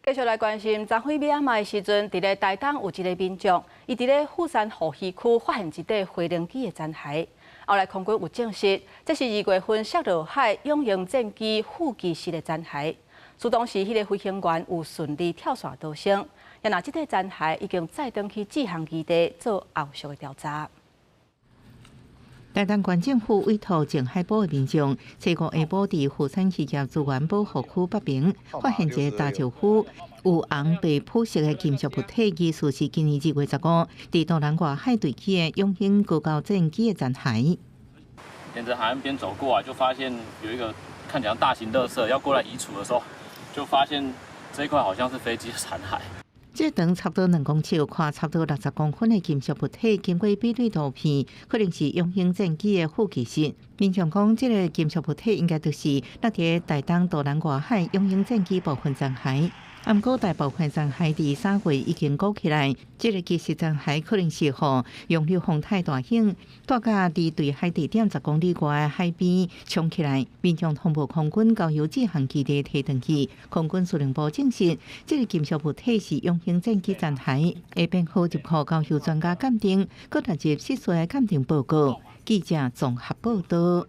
繼續來關心，昨昏尾仔的時陣，佇咧台東有一个民眾，伊佇咧富山護漁區發現一塊飛行機的殘骸。後來空軍有證實，這是2月份摔落海勇鷹戰機副機室的殘骸。事當時，彼个飛行員有順利跳傘逃生。若這塊殘骸已經載轉去志航基地做後續的調查。台東縣政府委託靜海埔的民眾，初五下晡佇富山漁業資源保護區北邊發現一个大石窟有紅白普色的金屬物體，疑似是今年2月15佇都蘭外海墜起的勇鷹高教戰機的殘骸。沿着海岸邊走過來，就發現有一個看起來大型垃圾，要過來移除的時候，就發現這一塊好像是飛機的殘骸。這長差不多2公尺、寬差不多60公分的金屬物體，經過比對圖片，可能是勇鷹戰機的副機室。民眾講，這个金屬物體應該就是落佇台東都蘭外海勇鷹戰機部分殘骸。毋過大部分殘骸佇3月已經鼓起來，這个機室殘骸可能是予洋流風太大湧，帶甲佇對海地點10公里外的海邊衝起來。民眾通報空軍高雄志航基地提轉去，空軍司令部證實，這个金屬物體是勇鷹戰機殘骸，會編號入庫交由專家鑑定，閣列入失事的鑑定報告。記者綜合報道。